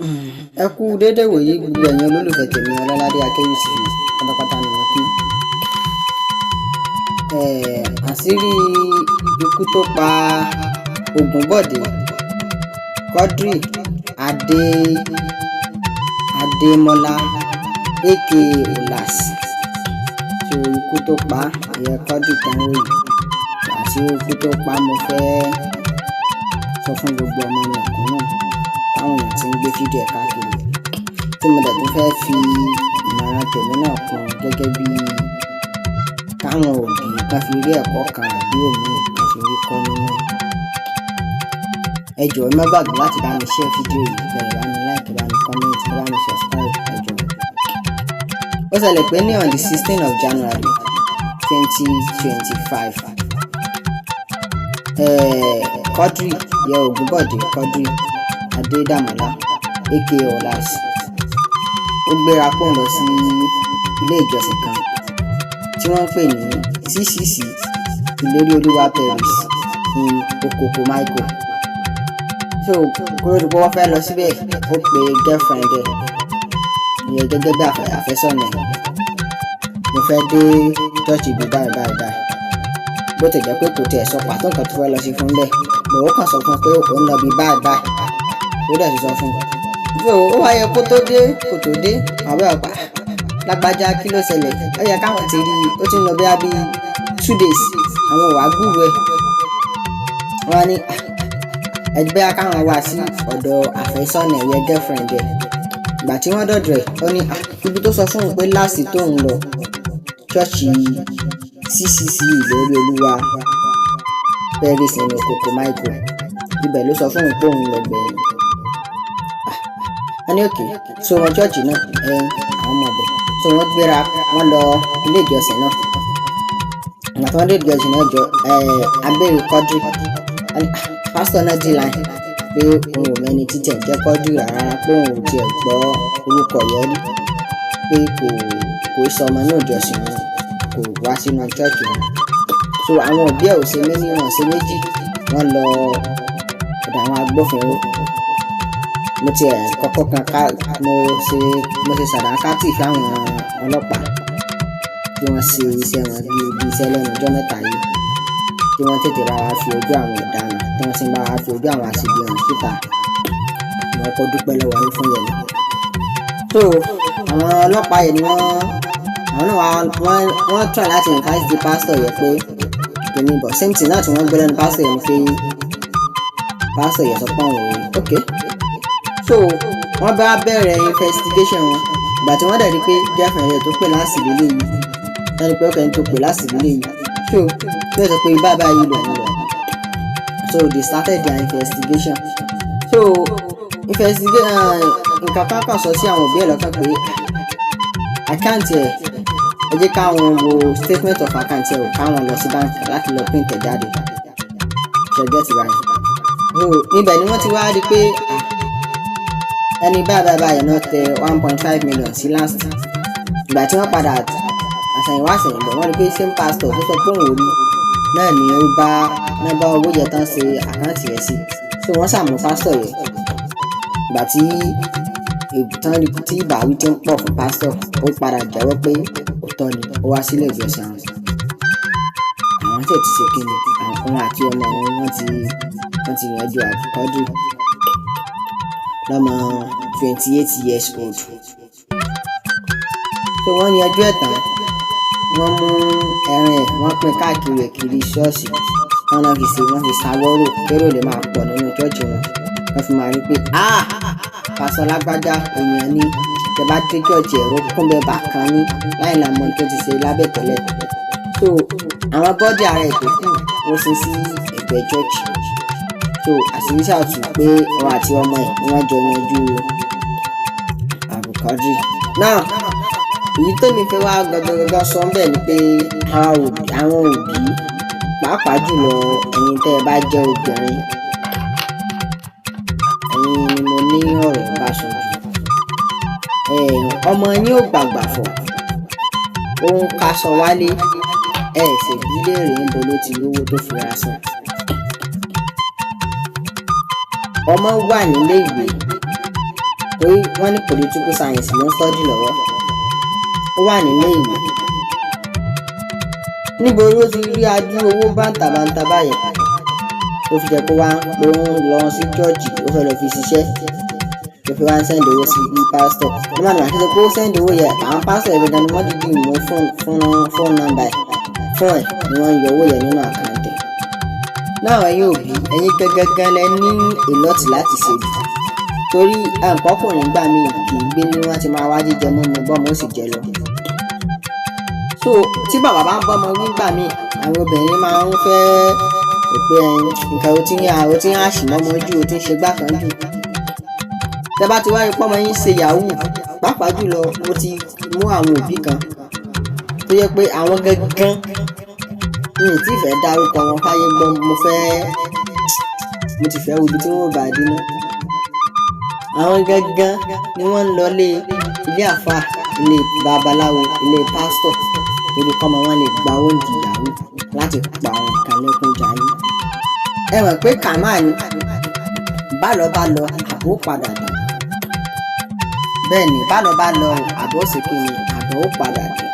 Ẹ kú déédéé wòyí, gbogbo ẹ̀yin olólùfẹ́ tèmi, Ọlọ́ládé Akéwì TV pátápátá ni mo kí. Àṣírí ikú tó pa Ògúnbọ̀dé Quadri Adémọ́lá, aka Olas. So ikú tó pa ìyẹn Quadri tẹ́ ń wò yìí, àṣírí ikú tó pa, mo fẹ́ sọ fún gbogbo ọmọ mẹ̀kúnnù táwọn èèyàn ti ń gbé fídíò ẹ̀ káàkiri, tí mo dẹ̀ tún fẹ́ fi ìmọ̀ràn tèmi náà kún gẹ́gẹ́ bí káwọn òbí kan fi rí ẹ̀kọ́ kan àbí òmíì kan fi rí kọ́ nínú ẹ̀. Ẹ jọ̀ọ́, ẹ má gbàgbé láti bá mi share fídíò yìí, kẹ́ ẹ bá mi like, kẹ́ bá mi comment, kẹ́ bá mi subscribe, ẹ jọ̀ọ́. Ó ṣẹlẹ̀ pé ní on the 16 of January 2025, Quadri yẹ Ògúnbọ̀dé Quadri Adédàmọ́lá, aka Olas, ó gbéra pọ̀n lọ sí ilé ìjọsìn kan tí wọ́n ń pè ní CCC Ìlérí Olúwa Parish in Okokomaiko. So kó tó di pé wọ́n fẹ́ lọ síbẹ̀, ó pe girlfriend ẹ̀, ìyẹn gẹ́gẹ́ bí àfẹ́sọ́nà ẹ̀: "Mo fẹ́ dé church ibi báyìí báyìí báyìí." Bó ti jẹ́ pé kò tiẹ̀ sọ pàtó nǹkan tó fẹ́ lọ sí fún bẹ́ẹ̀ bọ̀, ó kàn sọ fún un pé òun lọ bí báyìí báyìí, ó dẹ̀ ti sọ fún un. So ó wá yẹ kó tó dé, kó tó dé, àwọn ọ̀pá lágbájá, kí ló ṣẹlẹ̀? Ó yẹ káwọn ti rí i, ó ti ń lọ bí 2 days, àwọn ò wá gbúròó ẹ̀. Wọ́n á ní ẹgbẹ́ káwọn wá sí ọ̀dọ̀ àfẹ́sọ́nà ẹ̀yẹ, girlfriend ẹ̀. Ìgbà tí wọ́n dọ̀dọ̀ ẹ̀, ó ní ibi tó sọ fún un pé last tóun lọ ṣọ́ọ̀ṣì CCC Ìlérí Olúwa Parish ní Okokomaiko, ibẹ̀ ló sọ fún òun pé òun lọ gbẹ̀yìn. Wọ́n ní okay, so wọn church náà ẹ àwọn ọmọ ọbẹ̀. So wọ́n gbéra, wọ́n lọ ilé ìjọsìn náà. Ìgbà tí wọ́n dé ìjọsìn náà, jọ abéèrè Quadri, pásítọ̀ náà deny pé òun ò mẹ́ni títẹ̀ jẹ́ Quadri rárá, pé òun ò tiẹ̀ gbọ́ orúkọ yẹn rí, pé kò sọ ọmọ náà ìjọsìn wọn, kò wá sínú church wọn. So àwọn òbí ẹ̀ ò ṣe méní, wọn ṣe méjì, wọ́n lọ ọ̀dọ̀ àwọn agbófinró. Mo tiẹ̀ kọ́kọ́ kan ká mo ṣe sàdánkátì fáwọn ọlọ́pàá tí wọ́n ṣe iṣẹ́ wọn bí iṣẹ́ lẹ́nu ọjọ́ mẹ́ta yìí, tí wọ́n tètè bá wa fi ojú àwọn ọ̀daràn, tí wọ́n sì ń bá wa fi ojú àwọn àṣebi hàn síta. Mo kọ́ dúpẹ́ lọ́wọ́ yín fún yẹn. So àwọn ọlọ́pàá yẹn ni wọ́n, àwọn náà wọ́n try láti encourage the pastor yẹn pé kìíní bọ̀. Same thing náà tí wọ́n gbé lẹ́nu pastor yẹn ni pé pastor yẹn sọ pé àwọn ò rí. Okay, so wọ́n bá bẹ̀rẹ̀ investigation wọn. Ìgbà tí wọ́n dẹ̀ rí pé girlfriend rẹ̀ tó pè last lélẹ̀ yìí, wọ́n rí pé ọkùnrin tó pè last lélẹ̀ yìí, so yóò sọ pé báyìí báyìí lòun lọ. So they started their investigation. So investigation, nǹkan kan kàn sọ sí àwọn òbí ẹ̀ lọ́kàn pé account ẹ̀, ẹ jẹ́ káwọn wo statement of account ẹ̀ o, káwọn lọ sí báńkì láti lọ print ẹ̀ jáde. Ṣe get báyìí? So ibẹ̀ ni wọ́n ti wá rí pé ẹni báyìí báyìí báyìí náà tẹ 1.5 million sí last. Ìgbà tí wọ́n padà àṣàyìnwá àṣàyìnbọ̀, wọ́n rí pé same pastor tó sọ pé òun ò rí náà ni ó bá nọ́mbà owó yẹn tán ṣe account yẹn sí. So wọ́n ṣàmú pásítọ̀ yẹn. Ìgbà tí tán rí tí ìbáwí ti ń pọ̀ fún pásítọ̀, ó padà jẹ́wọ́ pé òótọ́ ni ó wá sílé ìjọsìn àwọn, àwọn tẹ̀ ti ṣe kíni, àwọn àti ọmọ wọn, wọ́n ti yanjú Quadri lọ́mọ 28 years old. So wọ́n yanjú ẹ̀ tán, wọ́n mú ẹran ẹ̀, wọ́n pín káàkiri kiri ṣọ́ọ̀ṣì. Wọ́n náà fi ṣe, wọ́n fi ṣàwọ́rò kérò lè máa pọ̀ nínú church wọn, wọ́n fi máa rí pé, "Ah, pásọ lágbájá, èèyàn ní tẹ bá dé church, ẹ̀rọ kún bẹ́ẹ̀ bá kan ní láì làmọ́ tó ti ṣe lábẹ́ tẹ́lẹ̀." So àwọn body ara ẹ̀ tó kù, wọ́n sin sí ẹ̀gbẹ́ church. So àṣírí ṣàtú pé òun àti ọmọ ẹ̀ ni wọ́n jọ yanjú Abdulkadir náà. Èyí tèmi fẹ́ wá gangan sọ ń bẹ̀ ni pé àwọn òbí, pàápàá jùlọ ẹ̀yin tẹ́ ẹ bá jẹ́ obìnrin, ẹ̀yin ni mo ní ọ̀rọ̀ bá sọ jù. Ọmọ yín ò gbàgbà fọ̀, ó ń kaṣọ wálé, ẹ sì bí léèrè níbo ló ti rówó tó fi raṣọ. Ọmọ wà nílé ìwé, Torí wọ́n ní political science ló ń study lọ́wọ́, ó wà nílé ìwé. Níbo ló ti rí adúrú owó bàǹtàbàǹtà báyẹn tó fi jẹ́ pé wá pé ó ń lọ sí church, ó fẹ́ lọ fi ṣiṣẹ́, tó fi wá ń send owó sí pásítọ̀? Nígbà tí wọ́n ti sọ pé ó send owó yẹn, àwọn pásítọ̀ yẹn gangan ni wọ́n dìídì mú fóònù number ẹ̀ fún ẹ̀ ni wọ́n ń yọ owó yẹn nínú account ẹ̀ náà. Ẹ̀yin òbí, ẹ̀yin gangan lẹ ní a lot láti ṣe jù, torí àǹkọ́kùnrin gbà míì kì í gbé ní wọ́n ti máa wá jíjẹ mímu bọ́mọ ó sì jẹ lọ. So tí bàbá bá ń bọ́mọ wí gbà míì, àwọn obìnrin máa ń fẹ́ rò pé nǹkan o ti ń àṣì mọ́mọ jù, o ti ń ṣe gbá kan jù. Tẹ́ bá ti wá rí pọ́mọ yín ṣe yahoo, pàápàá jùlọ mo ti mú àwọn òbí kan tó yẹ pé àwọn gangan, mi ì tí fẹ́ dárúkọ wọn fáyé gbọ́. Mo ti fẹ́ wo ibi tí wọ́n bá dé náà. Àwọn gangan ni wọ́n ń lọlé ilé àfa, ilé babaláwo, ilé pásítọ̀, torí kọ́mọ wọn lè gba oúnjẹ yahoo láti pa àwọn nǹkan lẹ́kún jayé. Ẹ mọ̀ pé kàmáà ni bá lọ bá lọ, àbó padà dé. Bẹ́ẹ̀ ni, bá lọ bá lọ, àbó sì kí ni, àbó ó padà dé.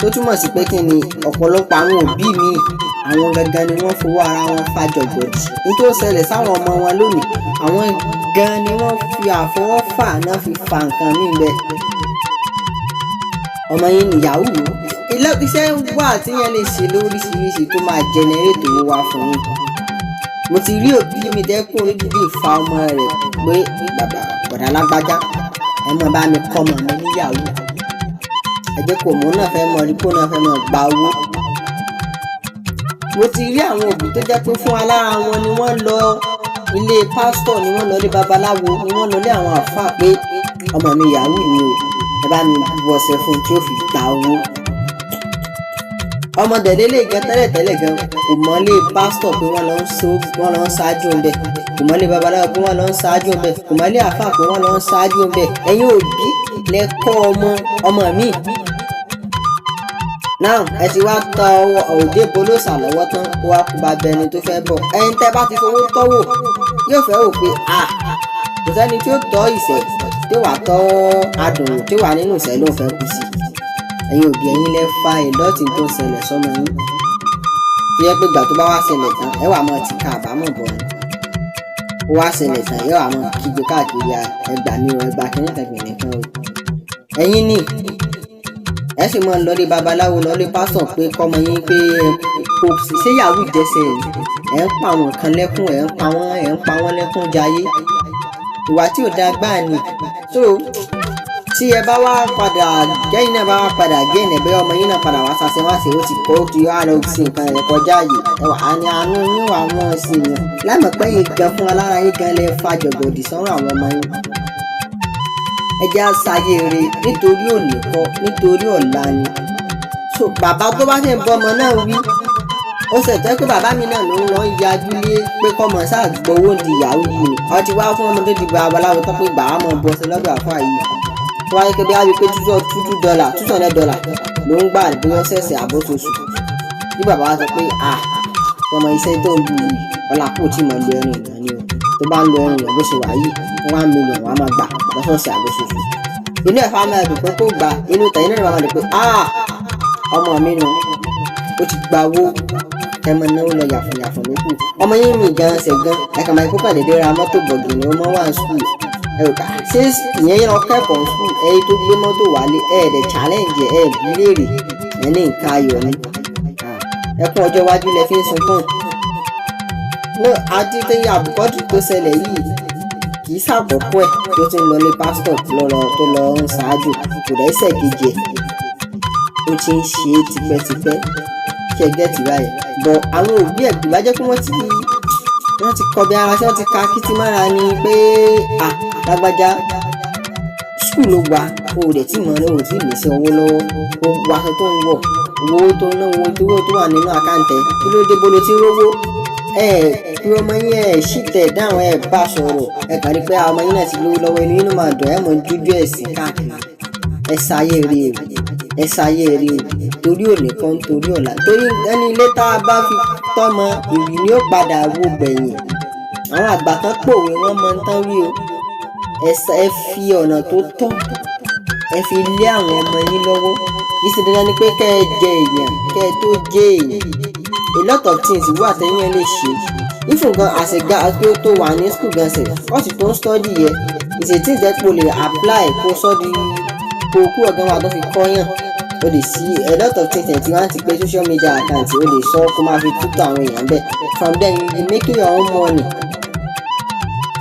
Tó túmọ̀ sí pé kí ni, ọ̀pọ̀lọpọ̀ àwọn òbí mi, àwọn gangan ni wọ́n fowó ara wọn fa jọ̀gbọ̀dì ní tó ṣẹlẹ̀ sáwọn ọmọ wọn lónìí. Àwọn gan ni wọ́n fi àfọwọ́fà náà fi fa nǹkan míì bẹ́ẹ̀. Ọmọ yín ní yahoo, ilé iṣẹ́ wà tí yẹn lè ṣe lóríṣiríṣi tó máa generate owó wá fún yín. Mo ti rí òbí mi dẹ́kun orídìí fa ọmọ rẹ̀ pé, "Bàbá bọ̀dá lágbájá, ẹ mọ̀ bá mi kọ́ ọmọ mi ní yahoo. Ẹ jẹ́ kó mọ̀ náà fẹ́ mọ̀ rí, kó náà fẹ́ mọ̀ gba owó." Mo ti rí àwọn òbí tó jẹ́ pé fún alára wọn ni wọ́n lọ ilé pásítọ̀, ni wọ́n lọ ilé babaláwo, ni wọ́n lọ ilé àwọn àfáà pé, "Ọmọ mi yahoo ni o, ẹ bá mi bu ọṣẹ fún un tí ó fi gba owó." Ọmọ dẹ̀lélẹ̀ gan tẹ́lẹ̀tẹ́lẹ̀ gan kò mọ́lé pásítọ̀ pé wọ́n lọ ń ṣáájú ń bẹ̀, kò mọ́lé babaláwo pé wọ́n lọ ń ṣáájú ń bẹ̀, kò mọ́lé àfáà pé wọ́n lọ ń ṣáájú ń bẹ̀. Ẹ̀yin òbí lẹ kọ́ ọmọ ọmọ mi náà. Ẹ ti wá tọ ọwọ́ òde bolóṣà lọ́wọ́ tán, ó wá kú bá bẹni tó fẹ́ bọ̀. Ẹ̀yin tẹ́ bá ti fowó tọ́wò yóò fẹ́ wò pé à kò sẹ́ni tí ó tọ́ ìṣẹ́ tí ó wà tọ́ adùn tí ó wà nínú ìṣẹ́ ló ń fẹ́ kú sí. Ẹ̀yin òbí, ẹ̀yin lẹ fa ìdọ̀tí tó ń ṣẹlẹ̀ sọ́mọ yín, tó yẹ pé ìgbà tó bá wá ṣẹlẹ̀ tán, ẹ wà mọ́ ti ká àbámọ̀ bọ̀ ni. Ó wá ṣẹlẹ̀ tán, ẹ wà mọ́ kígbe káàkiri, "Ẹgbà mi o, ẹgbà kìnìkan kìnìkan o." Ẹ̀yin ni ẹ sì máa ń lọlé babaláwo, lọlé pásítọ̀ pé kọ́mọ yín pé kò ṣe yahoo jẹsẹ̀. Ẹ̀ ń pa àwọn kan lẹ́kún, ẹ̀ ń pa wọ́n lẹ́kún jayé. Ìwà tí ò dáa gbáà ni. So tí ẹ bá wá padà gẹ́yìn náà, bá wá padà gẹ́yìn ẹ̀ bẹ́ẹ̀, ọmọ yín náà padà wá ṣàṣẹ wá sí, ó ti kọ́, ó ti wá lọ sí nǹkan rẹ̀ kọjá yìí, ẹ wà á ní àánú yín wà wọ́n sí yẹn láìmọ̀ pé yín gan fún alára yín gan lẹ fa jọ̀gọ̀dì sọ́rọ̀ àwọn ọmọ yín. Ẹ jẹ́ àṣàyè rè nítorí òní kọ́, nítorí ọ̀la ni. So bàbá tó bá ṣe ń bọ́ ọmọ náà wí, ó ṣe tẹ́ pé bàbá mi náà ló ń lọ yajú lé pé kọ́mọ sáà gbowó di yahoo yìí ni. Wọ́n ti wá fún ọmọ tó di babaláwo tán pé gbàá mọ̀ bọ́ sí lọ́dọ̀ àfáà yìí, tó wáyé pé bí a rí pé $2 $2, $200 ló ń gbà bóyá ọ̀sẹ̀ọ̀sẹ̀ àbóṣoṣù. Bí bàbá wa sọ pé, "À, ọmọ, iṣẹ́ tó ń lu yìí, ọlá kò tí mọ̀ lu ẹrin ìgbà ni o. Tó bá ń lo ẹrin ìgbà bó ṣe wà yìí, 1 million wàá máa gbà lọ́sọ̀ọ̀sẹ̀ àbóṣoṣù," inú ẹ̀fà máa dùn pé kó gbà. Inú tẹ̀yìn náà máa dùn pé, "Ah, ọmọ mi nù, ó ti gba owó." Ẹ máa náwó lọ yàfùnyàfùn lókù. Ọmọ yín mi gan ṣe gan, ẹ kàn máa kó kàn déédéé ra mọ́tò bọ̀gìnì. Ó mọ́ wà ní school, ẹ ò ká ṣé ìyẹn lọ kẹ́kọ̀ọ́ school, ẹ tó gbé mọ́tò wálé, ẹ dẹ̀ challenge ẹ, bí léèrè, ẹ ní nǹkan ayọ̀ ni. Ẹkún ọjọ́ iwájú lẹ fi ń sunkún náà. Àti tẹ́yìn àbùkọ́dù tó ṣẹlẹ̀ yìí, kì í ṣàkọ́kọ́ ẹ̀ tó ti ń lọlé pásítọ̀ lọ́rọ̀ tó lọ ń ṣáájú. Kò dẹ́sẹ̀ kejì ẹ̀, ó ti ń ṣe é tipẹ́tipẹ́. Kí ẹ get báyìí bọ̀, àwọn òbí ẹ̀ gbà jẹ́ pé wọ́n ti kọ́ bí ara tí wọ́n ti ka kìtì mára ni pé, à lágbájá, school ló wà, o ò dẹ̀ tí mọ̀ ní o ò tí ì lè ṣe owó lọ́wọ́, o wọ aṣọ tó ń wọ̀, owó tó ń ná, owó tó wà nínú account ẹ̀, kí ló dé bolo tí ń rówó? Ẹ pé ọmọ yín, ẹ ṣì tẹ̀ dáhùn, ẹ bá sọ̀rọ̀. Ẹ kàn rí pé ọmọ yín náà ti lówó lọ́wọ́, inú yín máa dùn, ẹ mọ̀ jójú ẹ̀ sí káàkiri. Ẹ ṣayé rí o, ẹ ṣayé rí o, torí òní kan, torí ọ̀la, torí ẹni ilé tá a bá fi tọ́mọ ìrì ni ó padà wó gbẹ̀yìn. Àwọn àgbà kan pòwe, wọ́n mọ tán wí o. Ẹ fi ọ̀nà tó tọ́, ẹ fi lé àwọn ọmọ yín lọ́wọ́. Kì í ṣe dandan ni pé kẹ́ ẹ jẹ èèyàn kẹ́ ẹ tó jẹ èèyàn. A lot of things wà tẹ́yìn lè ṣe. Even gan as a guy tó tó wà ní school gan sef, course tó ń study yẹ is a thing that kò lè apply, kó sọ di kó kú ọ̀gá wa tó fi kọ́yàn. O lè sí a lot of things tí wọ́n ti pé social media account, o lè sọ kó máa fi tútọ̀ àwọn èèyàn bẹ́ẹ̀. From there you be making your own money.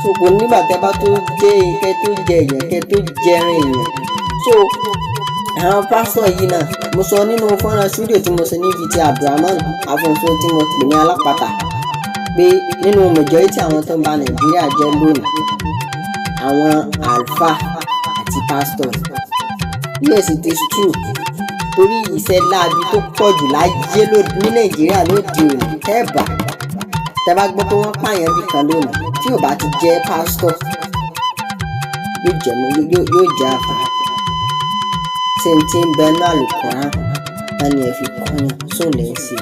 So kò nígbà tẹ́ bá tó jẹ́ kẹ́ tó jẹ èèyàn, kẹ́ tó jẹrin èèyàn. So àwọn pásítọ̀ yìí náà, mo sọ nínú fọ́nrán studio tí mo ṣe níbi tí Abdulrahman Afonso tí mo pè ní alápàtà pé nínú majority àwọn tó ń ba Nàìjíríà jẹ́ lónìí, àwọn àlùfáà àti pastors. Yes, it is true, torí iṣẹ́ láabi tó pọ̀ jù láyé ní Nàìjíríà lóde òní, tẹ́ẹ̀bà tẹ́ bá gbọ́ pé wọ́n pààyàn bí kan lónìí, tí ò bá ti jẹ́ pásítọ̀, yóò jẹ́ yóò jẹ́ àfà. Ṣé n ti ń bẹ náà Àlùkùránì wọn ni ẹ fi kọ́yàn sóun lẹ́ ń ṣe?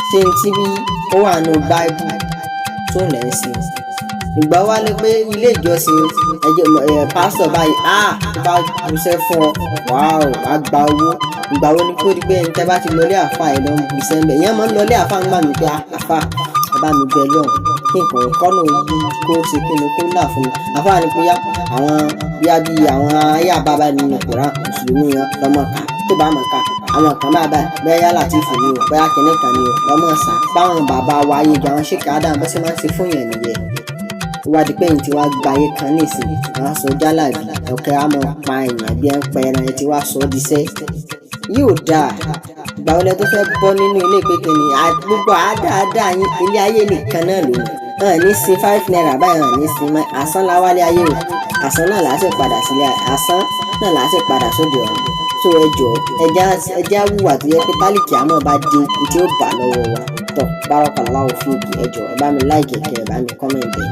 Ṣé n tí bí ó wà nù Báíbù sóun lẹ́ ń ṣe? Ìgbà wá ní pé ilé ìjọsìn ẹjẹ ẹ pásítọ̀ báyìí á tó bá buṣẹ́ fún ọ, wàá wàá gba owó. Ìgbà wo ni kó di pé ẹni tẹ́ bá ti lọlé àfa ẹ̀ lọ ń buṣẹ́ ń bẹ̀? Ìyẹn máa ń lọlé àfa ń gbà mí pé àfa, ẹ bá mi bẹ lọ́hùn kí nǹkan kọ́nà yí kó ṣe kí ni kó là fún mi. Àfa ni pé yá àwọn bíyá bí àwọn ayé àbábá nínú Kùrán, mùsùlùmí yẹn lọ́mọ ká tó bá mọ̀ ká àwọn kan bá báyìí, bẹ́ẹ̀ yá Látìfù ni o, bóyá kìnìún kan ni o, lọ́mọ sá báwọn bàbá wa ayé gan, àwọn ṣèkà Adam bó ṣe máa ń ṣe fún yẹn nìyẹn. Ó wá di pé ẹ̀yin tí wàá gba ayé kan nísìn, àwọn aṣọ jálàbí ọ̀kẹ́ á mọ̀ pa èèyàn bí ẹ̀ ń pa ẹran ẹ̀ tí wàá sọ ọ́ diṣẹ́ yóò dáa. Ìgbà wọlé tó fẹ́ bọ́ nínú ilé pé kìnìún gbogbo àádáadáa yín, ilé ayé nìkan náà lòun hàn ní sin ₦5 báyìí, hàn ní sin mọ́. Asán láwálé ayé o, asán náà là á sì padà sílé, asán náà là á sì padà sóde ọ̀run. So ẹ jọ̀ọ́, ẹjá wùwà tó yẹ pé tálíkì àmọ́ bá dé tí ó bà lọ́wọ́ wa tọ̀. Barakallahu fiki. Ẹ jọ̀ọ́, ẹ bá mi like, kẹ́ ẹ bá mi comment ẹ̀.